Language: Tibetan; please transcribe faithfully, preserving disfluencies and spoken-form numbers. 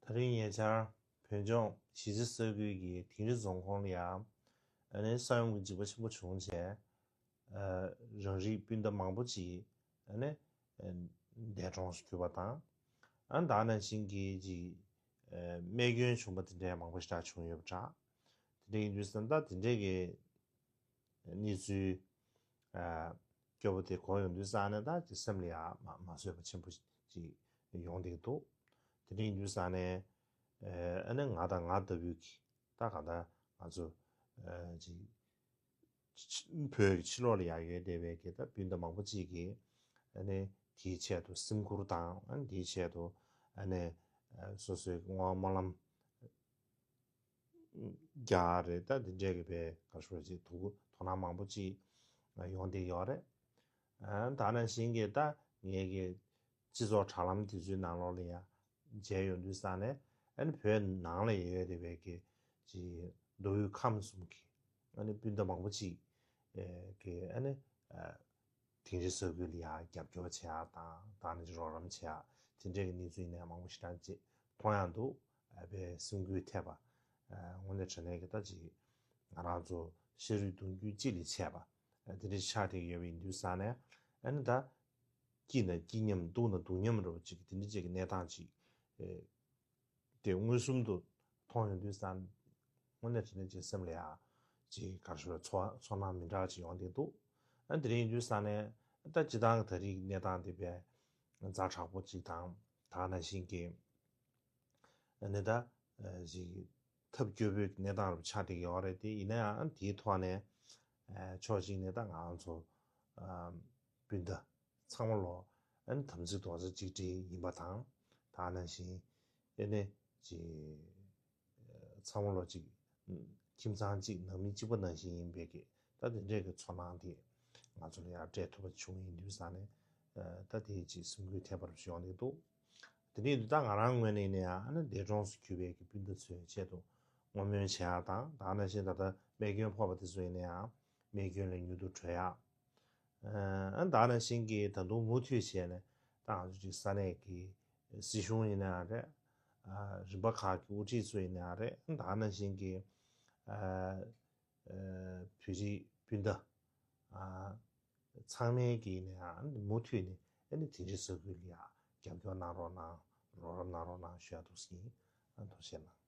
ཨ་རིའི་ཉེ་ཆར་བོད་ལྗོངས་གཞིས་རྩེ་ས་ཁུལ་གྱི་དིང་རི་རྫོང་ཁོངས་ལ་ཡང་ཨ་ནི་ས་ཡོམ་གྱི་འཇིགས་པ་ཆེན་པོ་བྱུང་རྗེས། ཨ་རང་རིགས་སྤུན་ཟླ་མང་པོ་ཅིག་ཨ་ནི་ཨ་འདས་གྲོངས་སུ་གྱུར་པ་དང་། ཨ་ནི་ད་ནང་བཞིན་གྱི་ཅིག་ཨ་རྨས་སྐྱོན་བྱུང་པ་དེ་འདྲའི་མང་པོ་ཞེ་དྲག་བྱུང་ཡོད་པ་འདྲ། དེ་འདྲ་ཡིན་དུས་ཙང་ད་དེ་འདྲའི་གི་གནས་ཚུལ་ཨ་སྐྱོ་པོ་དེ་གོ་ཡོང་དུས་ཙང་ནས་ད་ཅིག་སེམས་ལ་ཡང་མ་མ་བཟོད་པ་ཆེན་པོ་ཅིག་ཡོང་བསྡད་ཀྱི་འདུག་དེ་འདྲ་ཡིན་དུས་ཙང་ནས་ཨ་ནི་ང་དང་ང་ལྟ་བུའི་གི་ད་གང་ལྟར་ང་ཚོ་ཨ་ཅིག་ཕྱི་བོད་ཀྱི་ཕྱི་ལོགས་ལ་ཡང་ཡོད་བསྡད་པའི་གི་ད་སྤུན་ཟླ་མང་པོ་ཅིག་གིས་ཨ་ནི་དེའི་ཆེད་དུ་སེམས་ཁུར་དང་ཨ་ནི་དེའི་ཆེད་དུ་ཨ་ནི་སོ་སོའི་བསྔོ་བ་སྨོན་ལམ་རྒྱག་རེད། ད་འདི་འདྲས་ཀྱི་བའི་ག་ཞུ་ཅིག་དོ་དོ་སྣང་མང་པོ་ཅིག་ཡོང་བསྡད་ཡོད་རེད། ཨ་ད་ནང་བཞིན་གྱི་ད་ངས་ཀྱི་སྤྱི་ཚོགས་དྲ་ལམ་དེ་ཚོའི་ནང་ལོགས་ལ་ཡང་མཇལ་ཡོང་དུས་ཙང་ནས་ཨ་ནི་བོད་ནང་ལ་ཡོད་བསྡད་པའི་གི་ཅིག་མདོ་དབུས་ཁམས་གསུམ་གྱི་ཨ་ནི་སྤུན་ཟླ་མང་པོ་ཅིག་གི་ཨ་ནི་དིང་རི་ས་ཁུལ་ལ་ཡང་རྒྱབ་སྐྱོར་བྱེད་ཡག་དང་ད་ནི་རོགས་རམ་བྱེད་ཡག་དེ་འདྲའི་གི་གནས་ཚུལ་ཡིན་ནའི་མང་པོ་ཞེ་དྲག་ཅིག་མཐོང་ཡག་འདུག་ཨ་བའི་སེམས་འགུལ་ཐེབས་པ། དངོས་གནས་དྲང་གནས་ཀྱི་ད་ཅིག་ང་རང་ཚོ་ཤ་རུས་གདུང་རྒྱུད་གཅིག་ལས་ཆད་པ་དེ་འདྲའི་ཆགས་བསྡད་ཡོད་པ་ཡིན་དུས་ཙང་ནས་ཨ་ནི་ད་སྐྱིད་ན་སྐྱིད་མཉམ་སྡུག་ན་སྡུག་མཉམ་རེད་པ་ཅིག་དེ་འདྲ་ཅིག་གི་གནས་སྟངས་ཅིག་དེ་མངོན་སུམ་དུ་མཐོང་ཡོང་དུས་ཙང་དངོས་གནས་དྲང་གནས་ཅིག་སེམས་ལ་ཡ་ཅིག་ག་རེ་ཞུ་བའི་ཚོར་ཚོར་སྣང་མི་འདྲ་ཅིག་ཡོང་བསྡད་འདུག་ཨ་དེ་རིང་ཡིན་དུས་ཙང་ནས་ད་སྤྱི་བཏང་གི་ད་རེས་གནས་སྟངས་དེ་བས་ཛ་དྲག་པོ་ཅིག་དང་ད་ནང་བཞིན་གྱི་ཨ་ནི་ད་ཅིག་ཐབས་སྐྱོ་པོའི་གནས་སྟངས་རུ་ཆགས་བསྡད་ཀྱི་ཡོད་རེད། དེ་ཡིན་ན་ཡང་དེའི་ཐོག་ནས་ཕྱོགས་གཅིག་ནས་ད་ང་རང་ཚོ་སྤུན་ཟླ་ཚང་མ་ལོ་ཨ་ནི་དམ་ཚིག་རྡོག་རྩ་གཅིག་སྒྲིལ་ཡིན་པ་དང་ད་ནང་བཞིན་ཨ་ནི་ཅིག་ཚང་མ་ལོ་གཅིག་ཁྱིམ་ཚང་གཅིག་ནང་མི་གཅིག་པ་ནང་བཞིན་ཡིན་པའི་གི་ད་དེ་འདྲའི་གི་ཚོར་སྣང་དེ་ང་ཚོ་ལ་ཡང་སྤྲད་ཐུབ་པ་བྱུང་ཡིན་དུས་ཙང་ནས་ད་དེ་ཅིག་སེམས་འགུལ་ཐེབས་པ་རུ་བྱུང་ཡོང་གི་འདུག་དེ་འདྲ་ཡིན་དུས་ད་ང་རང་ངོས་ནས་ཡིན་ན་ཡང་ཨ་ནི་འདས་གྲོངས་སུ་གྱུར་པའི་གི་སྤུན་ཟླ་ཚོའི་ཆེད་དུ་བསྔོ་སྨོན་བྱེད་ཡག་དང་ད་ནང་བཞིན་ད་ལྟ་རྨས་སྐྱོན་ཕོག་པ་དེ་ཚོ་ཡིན་ན་ཡང་རྨས་སྐྱོན་ལས་མྱུར་དུ་གྲོལ་ཡག་ཨ་ད་ནང་བཞིན་གྱི་ད་དུང་མུ་མཐུད་བྱས་ནས་ད་ང་ཚོ་ཅིག་ས་གནས་ཀྱི་སྲིད་གཞུང་ཡིན་ན་ཡང་རེད། ཨ་རིམ་པ་ཁག་གི་དབུ་ཁྲིད་ཚོ་ཡིན་ན་ཡང་རེད། ཨ་ད་ནང་བཞིན་གྱི་ཨ་ཨ་བོད་རིགས་སྤུན་ཟླ་ཨ་ཚང་མའི་གི་ཡིན་ན་ཡང་མུ་མཐུད་ནས་ཨ་ནི་དིང་རི་ས་ཁུལ་ལ་ཡང་རྒྱབ་སྐྱོར་གནང་རོགས་གནང་། རོགས་རམ་གནང་རོགས་གནང་ཞུ་ཡག་འདུག་ཟེར་གྱི་ཡིན། ཨ་ཐུགས་རྗེ་གནང་།